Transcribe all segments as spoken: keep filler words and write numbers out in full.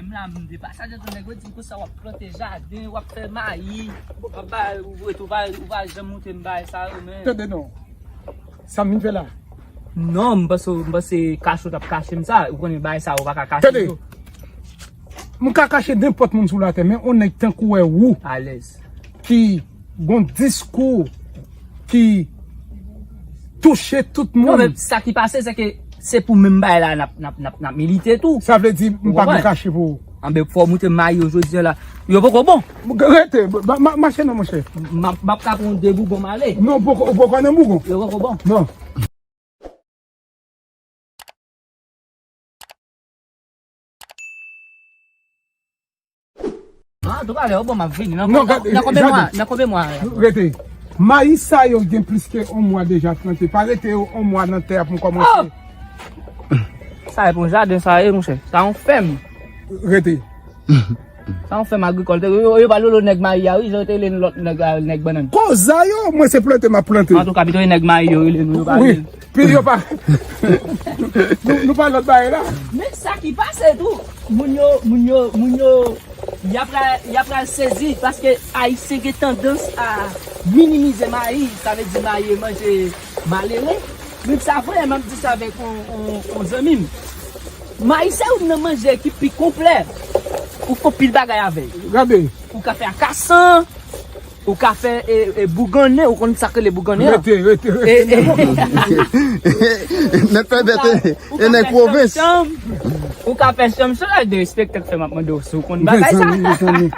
M la, m de pasaj antre nèg yo di m konsa w ap plante jaden, w ap fè mayi, w ap bay, ou ret, ou pa, ou pa janm montre m bagay sa yo, men. Tande non. Sa m vin fè la? Non, m panse, m panse kache w t ap kache m sa. Ou konnen bagay sa yo pa ka kache yo. Tande. M ka kache nenpòt moun sou latè, men on nèg tankou wè ou. Alèz. Ki gon diskou ki touche tout moun. Non, men sa ki pase, se ke se pou menm bagay la n ap, n ap, n ap, n ap milite tou. Sa vle di, m pa gen kache pou ou. Anben, fò w montre m mayi yo jodi a la. Yo poko bon. Rete, ma-, ma-, mache non, monchè. M ap, m ap ka pran de bougon m ale. Non, poko, poko nan bougon. Yo poko bon. Non. Ah, tou talè, bon, m ap vini. Nan, nan konbyen mwa? Nan konbyen mwa? Rete. Mayi sa yo gen plis ke yon mwa deja plante. Pa rete yo yon mwa nan tè a pou m kòmanse. Sa e pou jaden sa ye, monchè. Sa yon fèm. Rete. Sa yon fèm agrikòl. Yo, yo, yo pa lolo nèg mayi a, wi, jan yo te rele lòt nèg la, nèg bannann. Koza yo, mwen se plante m ap plante. Antouka, pito e nèg mayi yo rele nou, yo pa rele. Wi, pi yo pa. Nou, nou pa lòt bagay la. Men sa ki pase tou, moun yo, moun yo, moun yo, y ap pral, y ap pral sezi, paske Ayisyen gen tandans a minimize mayi, sa vle di mayi e manje malere. Men sa vre, m ap di sa avèk on, on, on zanmi m. Mayi se youn nan manje ki pi konplè. Ou fè pil bagay avè l. Gade. Ou ka fè akasan, ou ka fè, e, e, bougannen, ou konn sa k rele bougannen an? Rete, rete, rete. E, e, Mèt Fèvèt, e, e nèg pwovens. Ou ka fè chanm, chanm, chanm, derespekte k fè m ap mande w si w konn bagay sa. Mezanmi, mezanmi.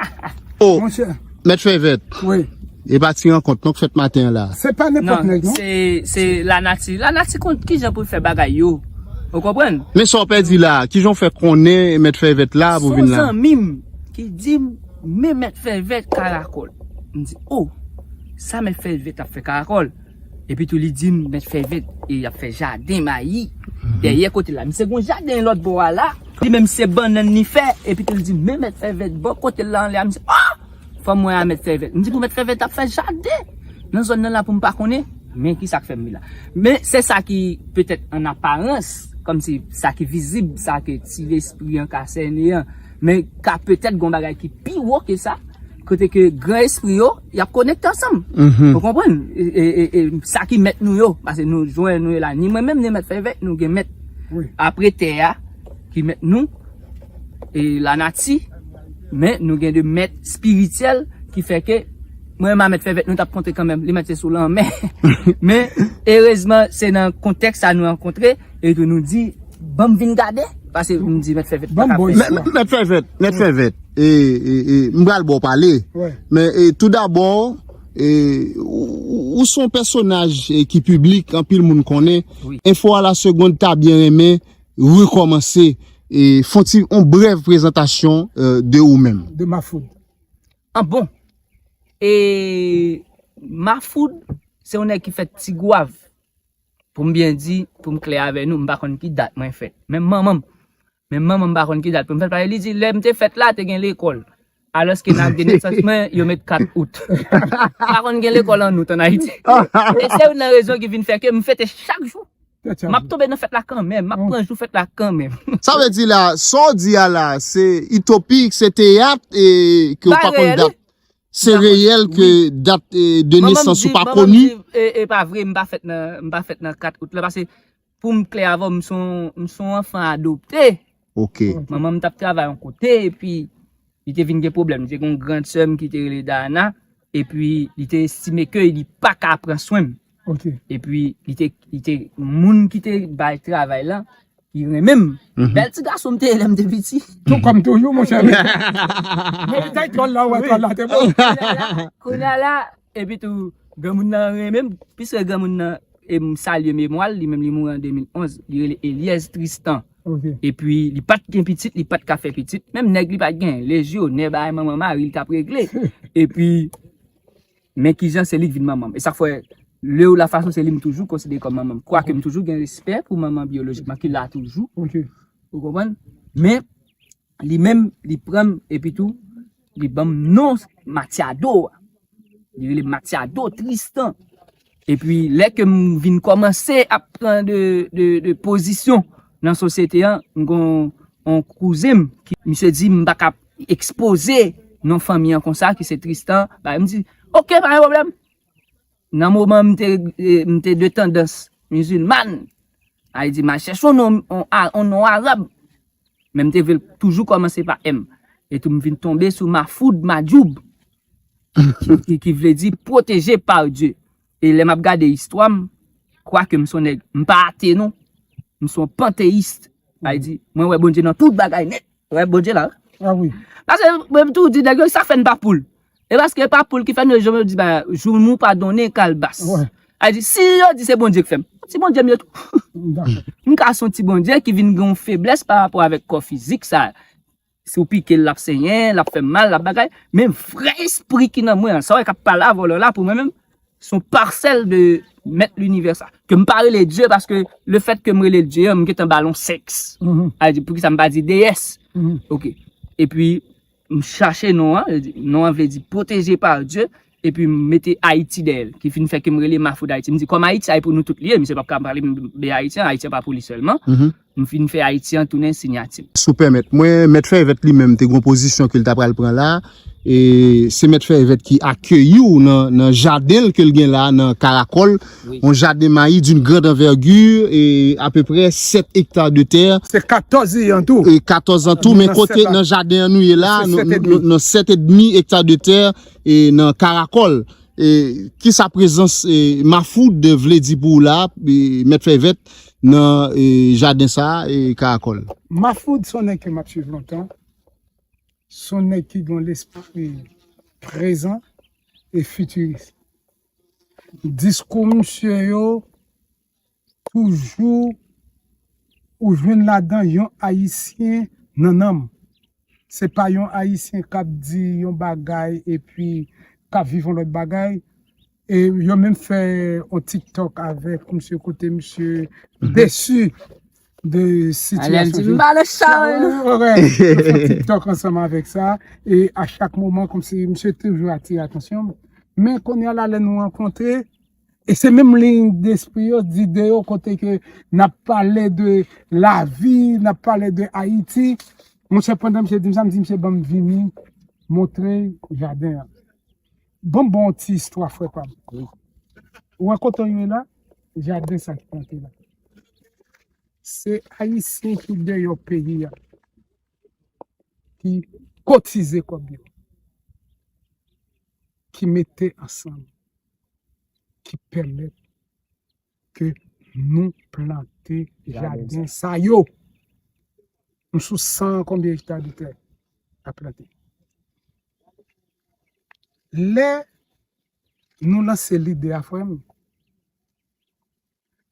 Oh, Monchè. Mèt Fèvèt. Wi. E pa ti rankont non k fèt maten an la. Se pa nenpòt nèg, non? Se, se lanati. Lanati konn kijan pou l fè bagay yo. Ou konprann? Men sa w pèdi la, kijan w fè konnen Mèt Fèvèt la pou vin la? Se yon zanmi m ki di m, men Mèt Fèvèt Karakòl. M di, oh, sa Mèt Fèvèt ap fè Karakòl? Epi tou li di m, Mèt Fèvèt, e, y ap fè jaden mayi dèyè kote l la. Misye gon jaden lòt bò a la. Li menm se bannann li fè. Epi tou li di m, men Mèt Fèvèt bò kote l la anlè a. M di, oh! Fò m wè a Mèt Fèvèt. M di pou Mèt Fèvèt ap fè jaden nan zòn nan la pou m pa konnen. Men ki sa k fè m vin la. Men se sa ki petèt an aparans, kòmsi sa ki vizib, sa ke ti lespri an ka sènen an. Men ka petèt gon bagay ki pi wo ke sa, kote ke gran espri yo, y ap konekte ansanm. Ou konprann? E, e, e, e sa ki mèt nou yo, paske nou jwenn nou yo la, ni mwen menm, ni Mèt Fèvèt, nou gen mèt. Wi. Apre tè a, ki mèt nou, e lanati, men nou gen de mèt espirityèl ki fè ke mwen menm a Mèt Fèvèt, nou t ap kontre kanmenm, li mèt se sou lanmè. Men, erezman, se nan kontèks sa nou rankontre, e tou nou di, ban m vin gade, paske m di Mèt Fèvèt pa ka fè sa. Mèt, Mèt Fèvèt, Mèt Fèvèt, e, e, e, m pral ba w pale, men, e, tou dabò, e, ou, ou se yon pèsonaj, e, ki piblik, anpil moun konnen. Wi. Enfo a la Segond ta byen renmen rekòmanse, e, fè yon ti, yon brèv prezantasyon, e, de ou menm. De Mafoud. Ah bon. E Mafoud, se yon nèg ki fèt Tigwav. Pou m byen di, pou m klè avè nou, m pa konn ki dat mwen fèt. Menm manman m, menm manman m pa konn ki dat pou m fèt. Paske li di, lè m te fèt la, te gen lekòl. Alòske nan ak de nesans mwen, yo met kat out. Pa konn gen lekòl an out an Ayiti. E se youn nan rezon ki vin fè ke m fete chak jou. M ap tonbe nan fèt la kanmenm, m ap pran jou fèt la kanmenm. Sa vle di la, sa w di a la, se itopik, se teyat, e ke w pa konn dat. Se reyèl ke dat, e, de nesans ou pa koni. Manman m di, e, e pa vre, m pa fèt nan, m pa fèt nan kat out la, paske pou m klè avè w, m se yon, m se yon anfan adopte. Ok. Manman m t ap travay yon kote, epi li te vin gen pwoblèm. Li te gen yon gran sè m ki te rele Dayana, epi li te estime ke li pa ka pran swen m. Ok. Epi li te, li te, moun ki te bay travay la, li renmen m. Bèl ti gason m te ye lè m te piti. Tou kòm toujou, monchè. Men li te twòl la, ou wè twòl la, te bon. Kounye a la, kounye a la, epi tou, granmoun nan renmen m, piske granmoun nan, e m salye memwa l, li menm li mouri an de mil onz, li rele Eliez Tristan. Ok. Epi li pa t gen pitit, li pa t ka fè pitit, menm nèg li pa t gen, lejyonè, bagay manman mari l t ap regle. Epi, men kijan se li k vin manman m. E sa k fè, lè ou la fason se li m toujou konsidere kòm manman m. Kwake m toujou gen respè pou manman biyolojik mwen ki la toujou. Ok. Ou konprann? Men, li menm, li pran m, epi tou, li ban m non Matiado a. Li rele Matiado Tristan. Epi, lè ke m vin kòmanse ap pran de, de, de pozisyon nan sosyete an, m gon, yon kouzen m, ki, misye di m pa ka ekspoze non fanmi an konsa, ki se Tristan. Bagay, m di, "Oke, pa gen pwoblèm." Nan moman m te, eh, m te de tandans mizilman, a di, "M al chèche yon non, yon a-, yon non arab." Men m te vle l toujou kòmanse pa M. E tou m vin tonbe sou Mafoud Madjoub, ki, ki, ki vle di protégé par Dieu. E lè m ap gade istwa m, kwake m se yon nèg, m pa ate non, m se yon panteyis. Sa vle di, mwen wè Bondye nan tout bagay nèt. Wè Bondye la. Ah wi. Paske mwen m toujou di nèg yo, sa fè n pa poul. E paske pa poul ki fè nou, jan yo di, ba, joumou pa donnen kalbas. Wè. Sa vle di, si yo di se Bondye k fè m, ti Bondye m yo tou. Dakò. M ka se yon ti Bondye ki vin gen yon feblès pa rapò avèk kò fizik sa. Si w pike l, l ap senyen, l ap fè m mal, l ap bagay. Men vrè espri ki nan mwen an, sa w wè k ap pale a vòlò la, pou mwen menm, se yon pasèl de mèt linivè sa. Ke m pa rele Dye, paske le fèt ke m rele l Dye an, m gentan ba l yon sèks. Mhm. Sa vle di, poukisa m pa di deyès? Mhm. Oke. Epi, m chache non an, non an vle di protégé par Dieu, epi m mete Ayiti dèyè l, ki fin fè ke m rele Mafoud Ayiti. M di, kòm Ayiti, se pou nou tout li ye, misye p ap ka pale m de Ayiti an, Ayiti an pa pou li sèlman. Mhm. M fin fè Ayiti an tounen siyati m. Si w pèmèt mwen, Mèt Fèy Vèt li menm te gen yon pozisyon ke l ta pral pran la. E se Mèt Fèy Vèt ki akeyi w nan, nan jaden l ke l gen la, nan Karakòl. Wi. Yon jaden mayi d'une grande envergure, e apeprè sèt ekta de tè. Se katòz li an tou. E katòz an tou, men kote nan jaden an nou ye la, nou, nou, nou, nan sèt edmi ekta de tè, e nan Karakòl. E kisa prezans, e, Mafoud vle di pou w la, e, Mèt Fèy Vèt, nan, e, jaden sa a, e, Karakòl? Mafoud se yon nèg ke m ap swiv lontan. Se yon nèg ki gen yon lespri prezan e fitiris. Diskou misye yo, toujou ou jwenn ladan yon Ayisyen nan nanm. Se pa yon Ayisyen k ap di yon bagay epi k ap viv yon lòt bagay. E yo menm fè yon TikTok avèk misye kote misye desi de sitiyasyon. Alè m di, "M pa nan chay, non." Yo fè TikTok ansanm avèk sa. E a chak moman, kòmsi misye toujou atire atansyon m. Men kounye a la, lè nou rankontre, e se menm liy despri yo, dide yo, kote ke n ap pale de lavi, n ap pale de Ayiti. Monchè, pandan misye di m sa, m di, "Misye, ban m vini montre jaden an." Ban m ba w yon ti istwa, frè pa m. Wi. Ou wè kote w ye la? Jaden sa ki plante la. Se Ayisyen ki deyò peyi a, ki kotize kòb yo, ki mete ansanm, ki pèmèt ke nou plante jaden sa yo. Nou sou san konbyen ekta de tè a plante. Lè nou lanse lide a, frè m,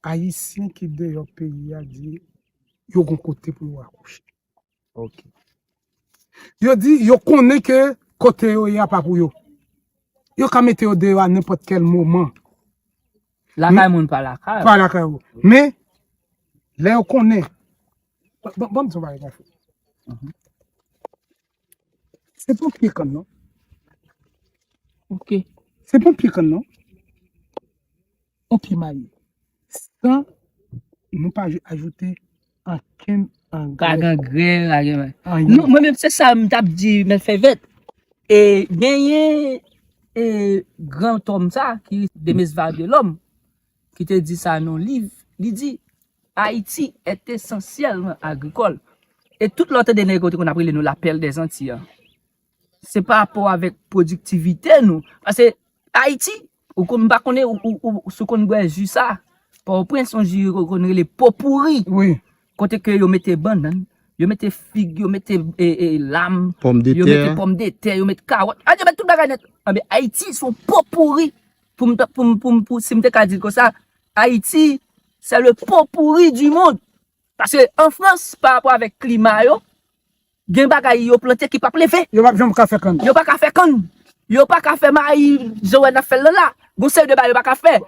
Ayisyen ki deyò peyi a di yo gon kote pou yo akouche. Ok. Yo di yo konnen ke kote yo ye a pa pou yo. Yo ka mete yo deyò a nenpòt kèl moman. Lakay moun pa lakay. Pa lakay ou. Men, lè yo konnen, ban, ban, ban m di yon bagay, mon frè. Mhm. Se pa yon pye kann, non. Ok. Se pa yon pye kann, non. Yon pye mayi. San nou pa ajoute ankenn angrè. Pa gen angrè, pa gen anyen. Non, mwen menm, se sa m t ap di, Mèt Fèy Vèt. E genyen, e, gran tòm sa, ki Demes Vardhelhomme, ki te di sa nan liv, li di, Haïti est essentiellement agricole. E tout lè w tande nèg yo te konn ap rele nou la perle des Antilles an, se pa rapò avèk pwodiktivite nou. Paske Ayiti, ou konn, m pa konnen, ou, ou, ou, si w konn bwè ji sa, Pòtoprens, yon ji yo konn rele popouri. Wi. Kote ke yo mete bannann, yo mete fig, yo mete, e, e, lam, yo mete pòmdetè, yo mete kawòt. A, yo mete tout bagay nèt. Anben, Ayiti se yon popouri. Pou m ta, pou m, pou m, pou, si m te ka di l konsa, Ayiti, c'est le pot pourri du monde. Paske an Frans, pa rapò avèk klima yo, gen bagay yo plante ki p ap leve. Yo p ap janm ka fè kann. Yo pa ka fè kann. Yo pa ka fè mayi, jan w wè n ap fè l lan la. Gon seri de bagay yo pa ka fè.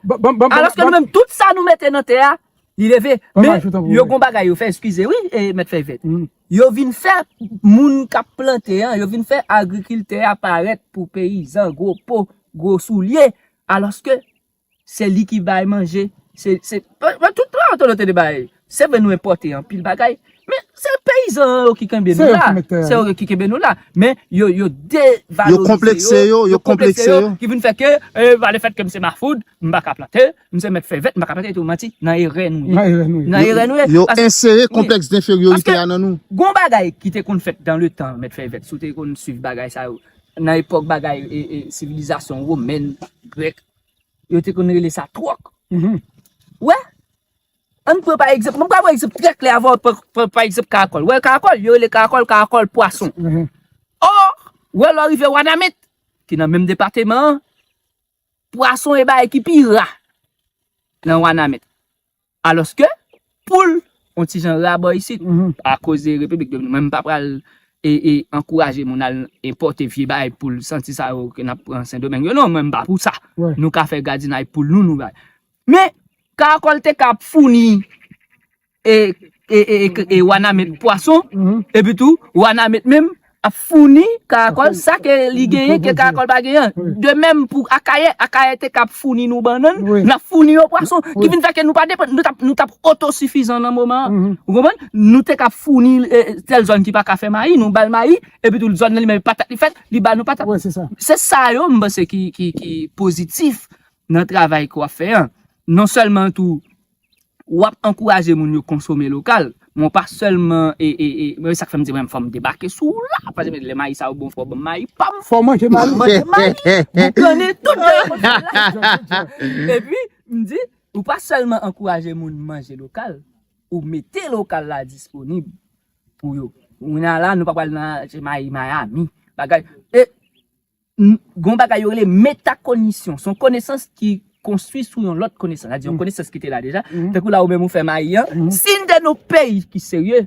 Alòske nou menm, tout sa nou mete nan tè a, li leve. Men yo gon bagay yo fè, eskize wi, e, Mèt Fèy Vèt. Yo vin fè moun k ap plante an, yo vin fè agrikiltè a parèt pou peyizan, gwo po, gwo soulye. Alòske se li ki bay manje. Se, se, men tout la, otorite de bay. Se vre nou enpòte anpil bagay, men se peyi peyizan yo ki kenbe nou la. Se yo ki kenbe nou la. Men yo, yo devalorize yo, yo konplekse yo, ki vin fè ke, eh, pa le fèt ke m se Mafoud, m pa ka plante, m se mèt fèy vèt, m pa ka plante, tou manti, nan erè nou ye. Nan erè nou ye. Nan erè nou ye. Yo ensere konplèks denferyorite a nan nou. Gon bagay ki te konn fèt dan le tan, mèt fèy vèt, si w te konn swiv bagay sa yo, nan epòk bagay, e, e, sivilizasyon womèn, grèk, yo te konn rele sa twòk. Wè, ann pran pa egzanp, mwen pral pran egzanp trè klè avan, pran, pran pa egzanp karakòl. Wè, karakòl, yo rele karakòl, karakòl pwason. Ò, wè, lè w rive Wanament, ki nan menm depatman an, pwason e bagay ki pi ra nan Wanament. Alòske, poul, on ti jan ra bò isit, akoz de Repiblik Dominikèn. Mwen, m pa pral e, e ankouraje moun al enpòte vye bagay poul, santi sa yo ke n ap pran Sendomeng yo. Non, mwen, m pa pou sa. Nou ka fè gadinay poul nou, nou bay. Men, karakòl te ka ap founi e, e, e, e, e Wanament pwason, epi tou, Wanament menm ap founi karakòl sa ke li genyen, ke karakòl pa genyen. De menm pou Akayè, Akayè te ka ap founi nou bannann, l ap founi yo pwason, ki vin fè ke nou pa depann, nou t ap, nou t ap otosifizan nan moman an. Ou konprann? Nou te ka ap founi, eh, tèl zòn ki pa ka fè mayi, nou ba l mayi, epi tou zòn nan li menm patat li fèt, li ba nou patat. Se sa yo, m panse ki, ki, ki pozitif nan travay ke w ap fè an. Non sèlman tou, w ap ankouraje moun yo konsome lokal, men w pa sèlman, e, e, e, men sa k fè m di, mwen, fò m debake sou w la, paske lè mayi sa yo bon, fò w ban m mayi pa m. Fò w manje mayi. Manje mayi, boukannen, tout bagay konsa la. Epi, m di, ou pa sèlman ankouraje moun manje lokal, ou mete lokal la disponib pou yo. Kounye a la, nou pa pral nan achte mayi Miami, bagay. E n-, gon bagay yo rele metakonisyon. Se yon konesans ki konstwi sou yon lòt konesans. Sa di yon konesans ki te la deja. Tankou la ou menm ou fè mayi an. Si n te nan yon peyi ki serye,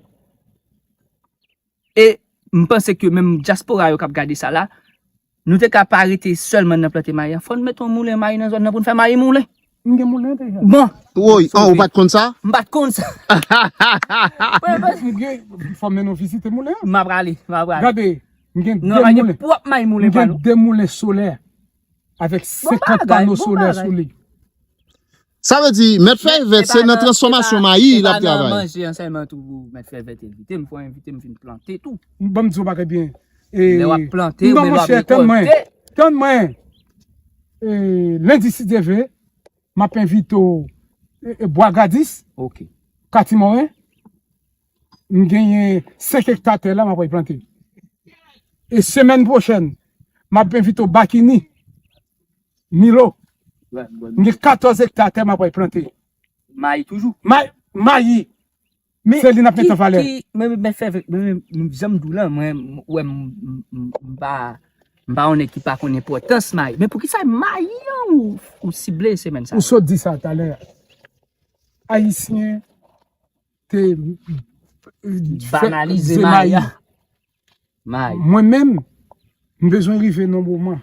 e m panse ke menm dyaspora yo k ap gade sa la, nou te ka pa rete sèlman nan plante mayi an. Fò n mete yon moulen mayi nan zòn nan pou n fè mayi moulen. M gen moulen deja. Bon. Woy, an, ou pa t konn sa? M pa t konn sa. M gen, fò m mennen w vizite moulen an. M ap prale, m ap prale. Gade, m gen de moulen. M gen de moulen solè avèk senkant pano solè sou li. Sa vle di, mèt fèy vèt, se nan transfòmasyon mayi l ap travay. Manje an sèlman tou, mèt fèy vèt envite m, fò envite m vin plante tou. Ban m di w bagay byen. Lè w ap plante, oubyen lè w ap rekòlte. Tann mwen. E, lendi, si Dye vle, m ap envite w, e, e, Bwa Gadis, Katimoren. M genyen senk ekta tè la, m ap replante. E semèn pwochèn, m ap envite w Bakini, Milo. M gen katòz ekta tè, m ap replante. Mayi toujou? Mayi, mayi. Se li n ap mete an valè. Men, men, men, fè, men, men, jan m di w lan, mwen, m, wè, m, m, m, m pa, m pa yon nèg ki pa konn enpòtans mayi. Men poukisa mayi an ou, ou sible semèn sa? Ou sot di sa talè a. Ayisyen te banalize mayi. Mwen menm, m bezwen rive nan moman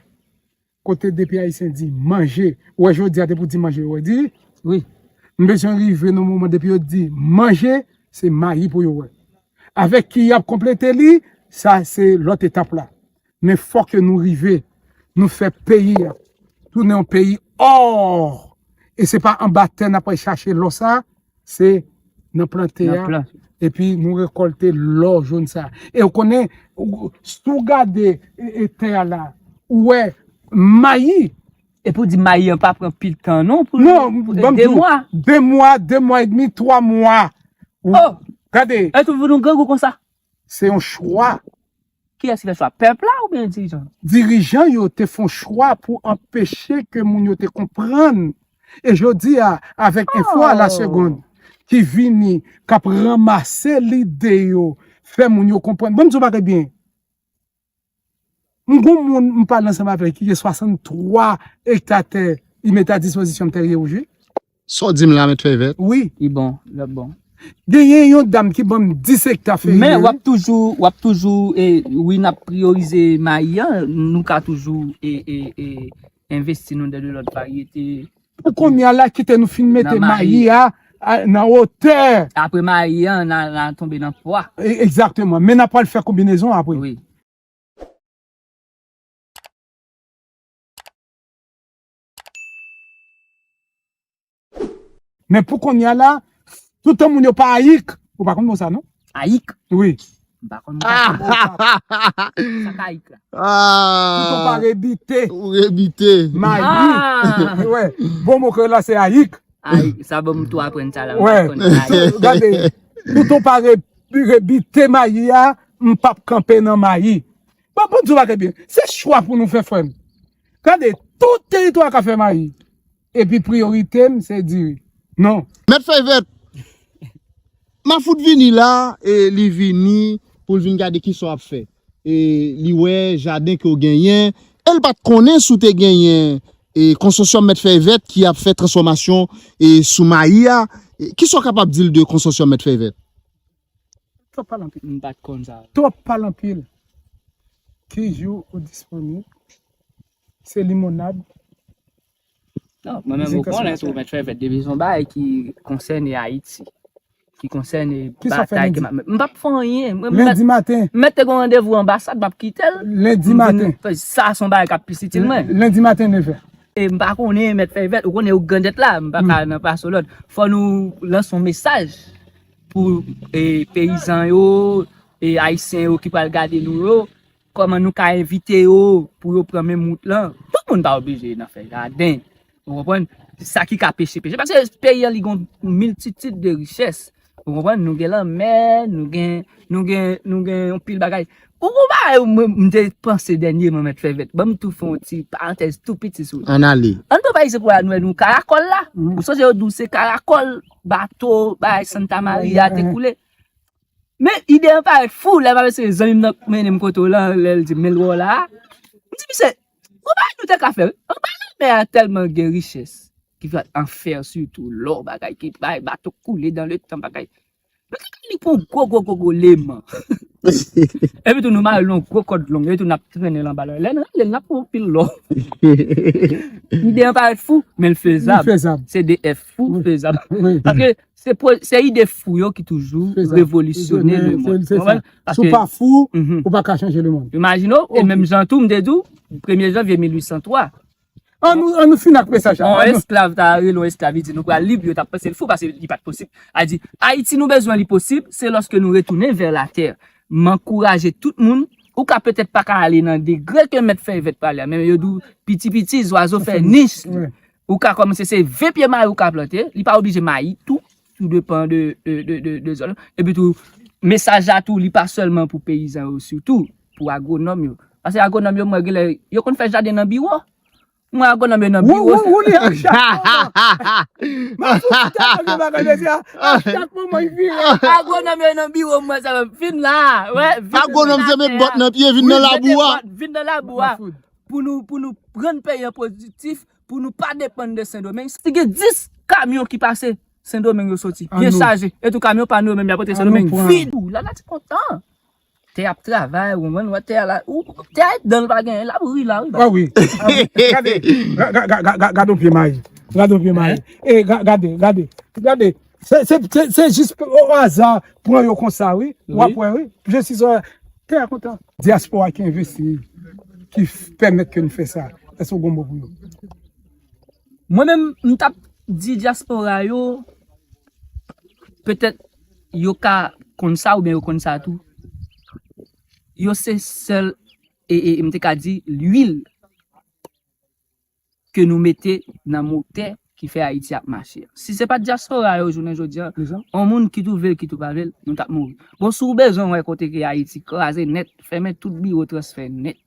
kote depi Ayisyen di manje, ou wè jodi a te pou di manje, ou wè di. Wi. M bezwen rive nan moman depi yo di manje, se mayi pou yo wè. Avèk ki y ap konplete li, sa se lòt etap la. Men fòk ke nou rive, nou fè peyi a tounen yon peyi ò. E se pa anba tè n ap al chache lò sa, se nan plante a. Epi nou rekòlte lò jòn sa. E w konnen, ou, si w gade, e, e, tè a la, ou wè mayi. Epi w di mayi an pa pran pil tan non pou, non, pou de mwa. De mwa, de mwa edmi, twa mwa. Gade. E tou vin nou grangou konsa. Se yon chwa. Kiyès ki fè chwa? Pèp la oubyen dirijan? Dirijan yo te fè yon chwa pou anpeche ke moun yo te konprann. E jodi a, avèk enfo a la segonn ki vini, k ap ranmase lide yo, fè moun yo konprann. Ban m di w bagay byen. M gon moun m pale ansanm avè l ki gen swasanntwa ekta tè, li mete a dispozisyon m tè rye wouje. Sa w di m la, mèt fèy vèt? Wi. Li bon, l ap bon. Genyen yon dam ki ban m dis ekta fèy vèt. Men w ap toujou, w ap toujou, e, wi, n ap priyorize mayi an, nou ka toujou, e, e, e, envesti nou nan de lòt varyete. Pou kounye a la, kite nou fin mete mayi a, a, nan wotè. Apre mayi an, n a, n a tonbe nan pwa. E, egzakteman. Men n ap pral fè konbinezon apre. Wi. Men pou kounye a la, toutan moun yo pa ayik, ou pa konn mo sa, non? Ayik. Wi. M pa konn sa. Sa k ayik la. Touton pa Ah, rebite. Ou rebite. Mayi. Ah. Wè. Bon mo kreyòl la se ayik. Ayik, sa bon m tou aprann sa la. M Wè. pa konn ayik. Gade. Touton pa re- rebite mayi a, m p ap kanpe nan mayi. Bon, bon, di w bagay byen. Se chwa pou nou fè, frè m. Gade, tout teritwa ka fè mayi. Epi priyorite m, se diri. Non. Mèt Fèy Vèt, Mafout vini la, e li vini pou l vin gade kisa w ap fè. E li wè jaden ke w genyen, e l pa t konnen si w te genyen e konsosyòm Mèt Fèy Vèt ki ap fè transfòmasyon e sou mayi a. E kisa w kapab di l de konsosyòm Mèt Fèy Vèt? Twòp pale anpil. M pa t konn sa. Twòp pale anpil. Ki jou ou disponib? Se limonad. Non, mwen menm ou konnen tou Mèt Fèy Vèt depi se yon bagay ki konsène Ayiti. Ki konsène Kisa w fè batay lendi? Ke m ap- m p ap fè anyen. Mwen m Lendi mèt- maten. m mèt te gen randevou anbasad, m ap kite l. Lendi M vin- maten. Sa se yon bagay k ap pi itil mwen. Lendi maten, nèf è. E m pa konnen Mèt Fèy Vèt, ou konnen ou grandèt la, m pa ka nan pase lòd. Fò nou lanse yon mesaj pou e, peyizan yo, e ayisyen yo ki pral gade nou yo, kòman nou ka envite yo pou yo pran menm wout lan. Tout moun pa oblije nan fè jaden. Ou konprann? Sa ki ka peche, peche. Paske peyi an li gon miltitid de richès. Ou konprann? Nou gen lanmè, nou gen, nou gen, nou gen yon pil bagay. Ou gon bagay mwen m te panse dènyèman Mèt Fèy Vèt. Ban m tou fè yon ti parantèz tou piti sou li. Ann ale. An nou pa se pou la nou wè nou karakòl la. Ou sonje yo di w se karakòl, bato, bagay Santa Maria te koule. Men ide an parèt fou lè m ap eseye zanmi m nan mennen m kote w lan lè l di m men l wè w la. M di misye, ou pa nou te ka fè wi. Anba lanmè a tèlman gen richès ki fè anfè sitou lò bagay ki bay bato koule dan le tan bagay. Nou te ka li pou gwo gwo gwo gwo leman. Epi tou nou mare l yon gwo kòd long epi tou n ap trennen l anba lò lè n rale l n ap pran pil lò. Ide an parèt fou men l fezab. Fezab. Se de F fou fezab. Wi. Paske se ide fou yo ki toujou revolisyone lemonn. Si w pa fou, ou pa ka chanje lemonn. Imajine w, e menm jan tou m te di w, premye janvye mil uit san twa, An nou, an nou fin ak mesaj la. Yon esklav ta rele yon esklav, li di nou pral lib, yo t ap panse l fou paske li pa t posib. A di, Ayiti nou bezwen li posib, se lòske nou retounen vè latè. M ankouraje tout moun, ou ka petèt pa ka ale nan degre ke Mèt Fèy Vèt pale a, men yo di w piti piti, zwazo fè nich li. Ou ka kòmanse se ven pye mayi ou ka plante, li pa oblije mayi tou, tou depan de, de, de, de, de zòn. Epi tou, mesaj la tou, li pa sèlman pou peyizan yo, sitou pou agwonòm yo. Paske agwonòm yo, mwen genlè, yo konn fè jaden nan biwo. Mwen agwonòm yo nan biwo. Ou li a chak moman. Mwen sou chak moman, bagay mesye a. A chak moman, li vire. Agwonòm yo nan biwo, mwen sa fin la. Wè, vin Agwonòm se met bòt nan pye, vin nan labou a. Vin nan labou a. Pou nou, pou nou rann peyi an pwodiktif, pou nou pa depann de Sendomeng. Si gen dis kamyon ki pase, Sendomeng yo soti. Byen chaje. E tou kamyon pa nou yo menm, y ap pote Sendomeng vid. Ou la nati kontan. Tè ap travay, ou konprann, wè tè a la. Ou, tè a dan l pa genyen, l ap ri la, wi. Ah wi. Ah wi. Gade, ga- ga- ga- ga- gade yon pye mayi. Gade yon pye mayi. E ga- gade, gade. Gade. Se se- se- se jis o aza pran yo konsa, wi. W ap wè, wi. Je suis tè a kontan. Dyaspora ki envesti, ki f- pèmèt ke n fè sa. Èske w gon mo pou yo? Mwen menm, m t ap di dyaspora yo, petèt yo ka konn sa oubyen yo konn sa tou. Yo se sèl, e, e, m te ka di, lwil ke nou mete nan motè ki fè Ayiti ap mache. Si se pa t dyaspora yo, jounen jodi a, yon moun ki tou vle l, ki tou pa vle l, nou t ap mouri. Bon, si w bezwen wè kote ke Ayiti kraze nèt, fèmen tout biwo transfè nèt.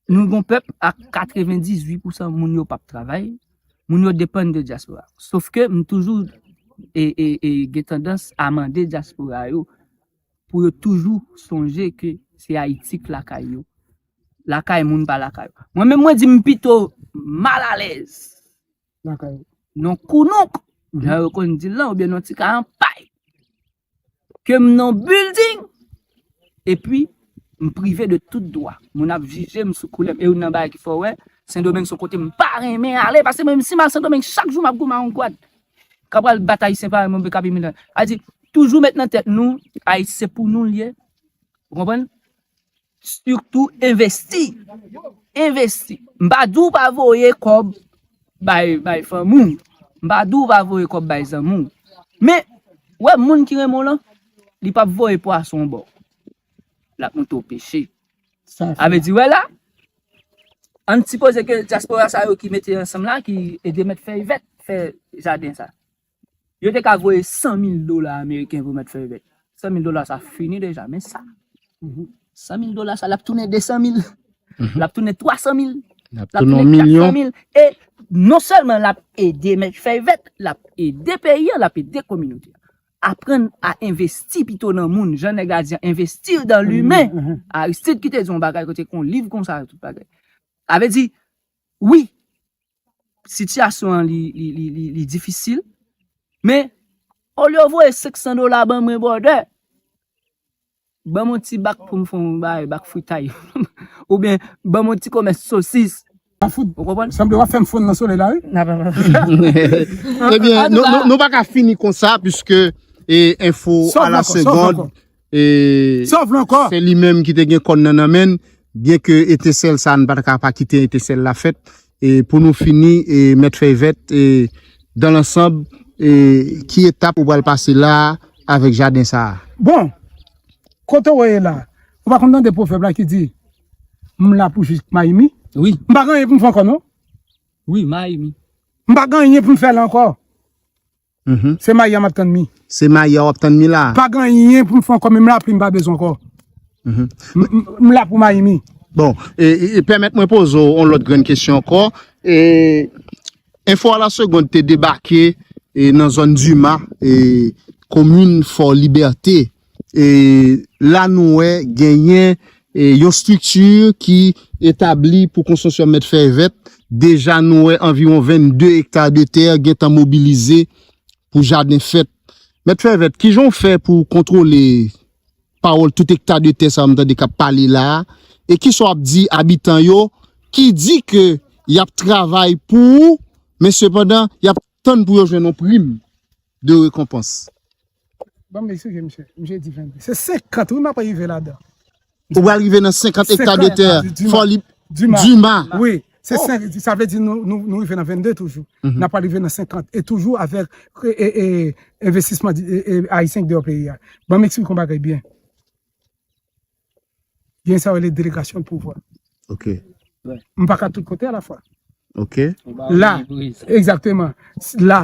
Nou gon pèp ak katrevendizuit pousan moun yo p ap travay, moun yo depann de dyaspora. Sof ke m toujou e, e, e, gen tandans a mande dyaspora yo pou yo toujou sonje ke se Ayiti k lakay yo. Lakay moun pa lakay yo. Mwen menm mwen di m pito malalèz Lakay. nan kounouk, jan yo konn di l lan, oubyen nan ti kay an pay, ke m nan bilding, epi m prive de tout dwa. Moun ap jije m sou koulè m. E youn nan bagay ki fè w wè, Sendomeng se yon kote m pa renmen ale, paske mwen menm si m al Sendomeng, chak jou m ap goumen a yon gwad. K ap pral bat Ayisyen parèy mwen, k ap imilye. A di, toujou met nan tèt nou, Ayiti se pou nou l ye. Ou konprann? Sitou envesti. Envesti. M pa di w pa voye kòb bay, bay fanmi w. M pa di w pa voye kòb bay zanmi w. Men, wè moun ki renmen w lan, li p ap voye pwason ba w. L ap montre w peche. Sa vle di, wè la, ann sipoze ke dyaspora sa yo ki mete ansanm la, ki ede mèt Fèy Vèt fè jaden sa. Yo te ka voye san mil dola ameriken pou mèt Fèy Vèt. San mil dola sa fini deja, men sa. San mil dola sa, l ap tounen de san mil. L ap tounen twa san mil. L ap tounen yon milyon. E non sèlman l ap ede mèt Fèy Vèt, l ap ede peyi an, l ap ede kominote an. Aprann a envesti pito nan moun, jan nèg la di, investir dans l'humain. Aristide ki te di yon bagay kote kon liv konsa, tout bagay. Sa vle di, wi, sitiyasyon an li, li, li, li, li difisil, men olye w voye senk san dola ban mwen, brother, ban m yon ti bak pou m fè yon bagay, bak fritay. Oubyen ban m yon ti komès sosis. Ou konprann? Sanble w ap fè m fonn nan solèy la, wi. Ebyen, nou, nou, nou pa ka fini konsa, piske e, enfo a la segond, e, se li menm ki te gen kòn nan nan men l, byen ke etensèl sa, n pa ta ka pa kite etensèl la fèt, e, pou nou fini, e, mèt Fèy Vèt, e, dans l'ensemble, e, ki etap ou pral pase la avèk jaden sa a? Bon, kote w ye la, ou pa konn tande pwovèb la ki di, m la pou jis mayi mi? Wi. M pa gen anyen pou m fè ankò, non. Wi, mayi mi. M pa gen anyen pou m fè la ankò. Se mayi a m ap tann mi. Se mayi a w ap tann mi la. Pa gen anyen pou m fè ankò, menm lapli m pa bezwen ankò. M, m, m la pou mayi mi. Bon, e, e, e pèmèt mwen poze w yon lòt grenn kesyon ankò. E, enfo a la segond te debake, e, nan zòn Dima, e, komin Fò Libète. E, la nou wè genyen, e, yon estrikti ki etabli pou konstriksyon mèt Fèy Vèt. Deja nou wè anviwon vennde ekta de tè gentan mobilize pou jaden fèt. Mèt Fèy Vèt, kijan w fè pou w kontwole pawòl tout ekta de tè sa yo m tande k ap pale la a? E kisa w ap di abitan yo ki di ke y ap travay pou ou, men sepandan y ap tann pou yo jwenn yon prim de rekonpans? Ban m eksplike, misye. Misye di vennde. Se senkant, wi, m ap rive ladan. Ou pral rive nan senkant ekta de tè. Fò li Dima. Dima. Wi. Se senk, sa vle di nou, nou, nou rive nan vennde toujou. N ap rive nan senkant. E toujou avèk, e, e, e, envestisman di, e, e, ayisyen ki deyò peyi a. Ban m eksplike yon bagay byen. Gen sa yo rele delegasyon de pouvwa. Ok. M pa ka tout kote alafwa. Ok. La, egzakteman. La,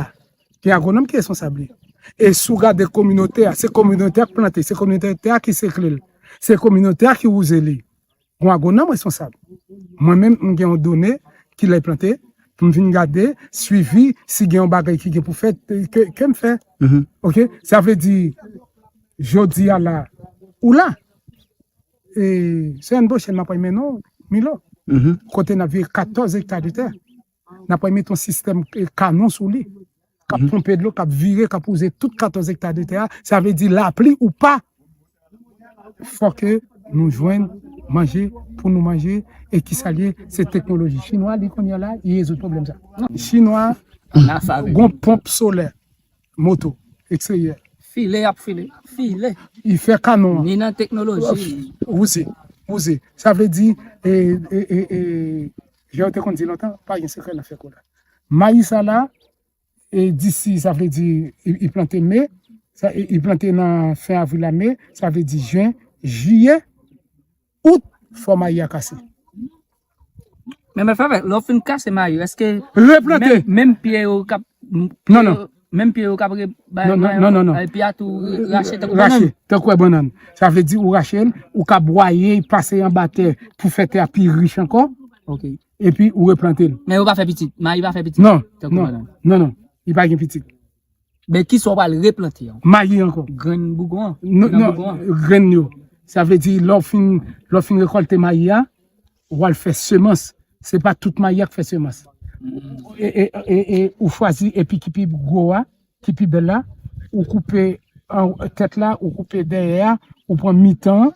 gen agwonòm ki responsab li. E si w gade kominote a, se kominote a k plante, se kominote a ki sekle l, se kominote a ki wouze li. Gon agwonòm responsab. Mwen menm, m gen yon done ki lè plante, pou m vin gade, swivi, si gen yon bagay ki gen pou fèt, ke, ke m fè. Ok? Sa vle di, jodi a la, ou la. E, se yon pwochèn m ap mennen w, Milo. Kote n ap vire katòz ekta de tè. N ap met yon sistèm, e, kanon sou li. K ap ponpe dlo, k ap vire, k ap wouze tout katòz ekta de tè a. Sa vle di lapli ou pa, fòk nou jwenn manje pou nou manje. E kisa l ye? Se teknoloji chinwa, li kounye a la, li rezoud pwoblèm sa. Chinwa gon ponp solè, moto, eksteryè. File, y ap file. File. Li fè kanon an. Ni nan teknoloji. Wouze, wouze. Sa vle di, e, e, e, e, jan yo te konn di lontan, pa gen sekrè nan fè kola. Mayi sa la, e disi, sa vle di, li, li plante me, sa, li, li plante nan fen avril la, me, sa vle di jen, jiyè, out, fò mayi a kase. Men, men, fè, lè w fin kase mayi, èske replante, menm, menm pye yo k ap, non, non, menm pye yo k ap re-, bay, non, non, bay, non, non, non, bay pye a tou rache tankou bannann? Rache, tankou bannann. Sa vle di ou rache l, ou ka bwaye, pase anba tè pou fè tè a pi rich ankò. Ok. Epi ou replante l. Men yo pa fè pitit. Mayi pa fè pitit. Non, tankou non, bannann. Non, non. Li pa gen pitit. Men kisa w pral replante an? Mayi ankò. Grenn bougon an? Non, nan non, bougon an? Grenn yo. Sa vle di, lè w fin, lè w fin rekòlte mayi a, ou al fè semans. Se pa tout mayi a k fè semans. E, e, e, e ou chwazi epi ki pi gwo a, ki pi bèl la, ou koupe an, tèt la, ou koupe dèyè a, ou pran mitan an,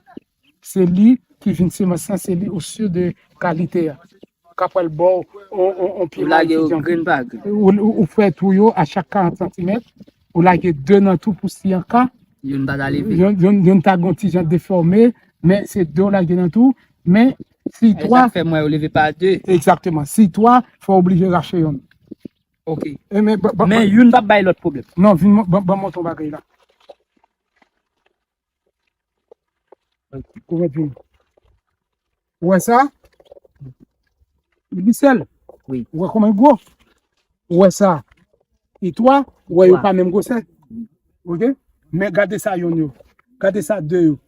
se li ki vin semans lan, se li ou si de kalite a. K ap pral ba w on, on, on piman ki djanm. Ou lage yo grenn pa grenn. Ou, ou, ou fè twou yo a chak karant santimèt, ou lage de nan twou pou si an ka. Youn pa ta leve. Youn, youn, youn ta gon ti jan defòme, men se de w lage nan twou, men si twa. E sa k fè mwen yo leve pa de. Egzakteman. Si twa, fò w oblije rache youn. Ok. E men, ba, ba, men youn p ap bay lòt pwoblèm. Non, vin, ban, ban m montre w bagay la. Ou wè pi. Ou wè sa? Li sèl. Wi. Ou wè kòman li gwo? Ou wè sa? Li twa. Ou wè yo pa menm gwosè. Ok? Men gade sa yonn yo. Gade sa de yo.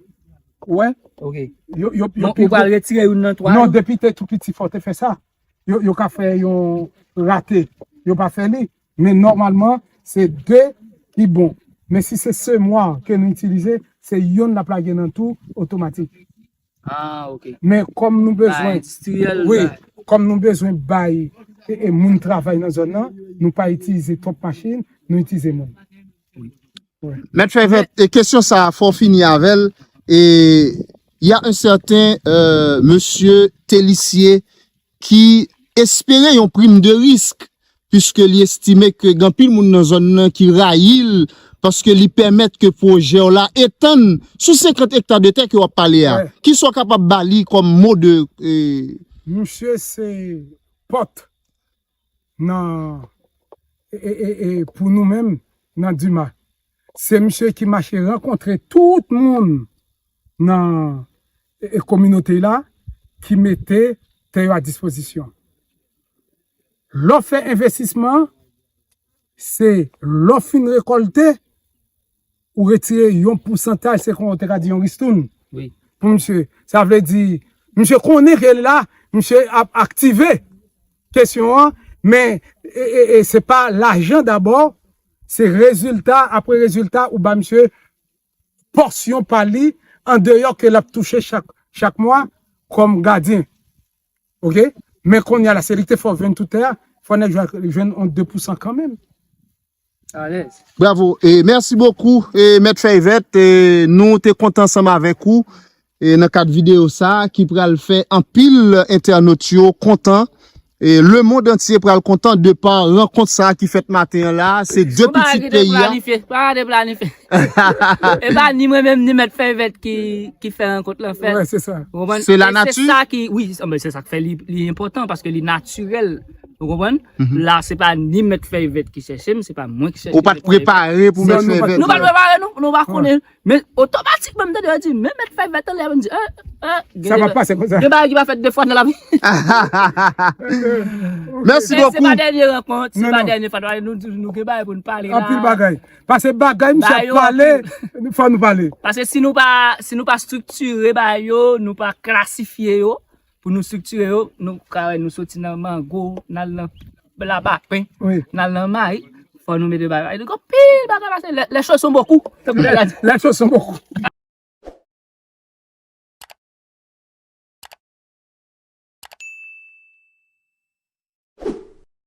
Ou wè? Ok. Yo, yo, yo pi gwo. Ou pral retire youn nan twa yo? Non, depi te tou piti, fò te fè sa. Yo, yo ka fè yon rate. Yo pa fè li. Men nòmalman, se de ki bon. Men si se semwa ke nou itilize, se yonn l ap lage nan tou otomatik. Ah, ok. Men kòm nou bezwen, wi, kòm nou bezwen bay e, e moun travay nan zòn nan, nou pa itilize twòp machin, nou itilize moun. Mèt Fèvèt, e kesyon sa a, fò w fini avè l. E, il y a un certain euh, monsieur Telicier ki espere yon prim de risk, piske li estime ke gen anpil moun nan zòn nan ki rayi l, paske li pèmèt ke pwojè w la etann sou senkant ekta de tè ke w ap pale a. Ki sa w kapab ba li kòm mo de. Misye se pòt nan e, e, e, e, pou nou menm nan Dima. Se misye ki mache rankontre tout moun nan e, e, kominote la ki mete tè yo a dispozisyon. Lè w fè envestisman, se lè w fin rekòlte, ou retire yon pousantaj, se kon w te ka di yon ristoun pou misye. Sa vle di, misye konnen ke la, misye ap aktive kesyon an, men e, e, e, se pa lajan dabò, se rezilta, apre rezilta, ou ba misye pòsyon pa li, andeyò ke l ap touche chak, chak mwa kòm gadyen. Ok? Men kounye a la, se li ki te fè w jwenn tout tè a, fò nèg jwenn, jwenn yon de pousan kanmenm. Bravo. E mèsi bokou, e Mèt Fèyvèt, e nou te kontan ansanm avèk ou e nan kad videyo sa a ki pral fè anpil entènot yo kontan. E lemonn antye pral kontan de pa rankont sa a ki fèt maten an la a. Se de pitit peyi a. Pa gade planifye. E pa ni mwen menm ni Mèt Fèyvèt ki, ki fè rankont lan fèt. Wè, se sa. Ou konprann? Se lanati. Se sa ki, wi, se sa k fè li, li enpòtan paske li natirèl. Ou konprann? La, se pa ni Mèt Fèyvèt ki chèche m, se pa mwen ki chèche Mèt Fèyvèt. Ou pa t prepare pou Mèt Fèyvèt. Nou pa t prepare, nou, nou pa konnen. Men otomatikman, m tande yo di, men Mèt Fèyvèt anlè, m di, eh, eh, Sa pa pase konsa. Gen bagay ki pa fèt de fwa nan lavi. Mèsi bokou. Se pa dènye rankont, se pa dènye fwa. Nou, nou gen bagay pou n pale la. Anpil bagay. Pase bagay, misye ap pale, fò nou pale. Paske si nou pa, si nou pa estriktire bagay yo, nou pa klasifye yo, pou nou estriktire yo, nou ka wè nou soti nan mango, n al nan labapen, n al nan mayi, fò nou mete bagay. Nou gen anpil bagay pase, les, les choses sont beaucoup. Les choses sont beaucoup.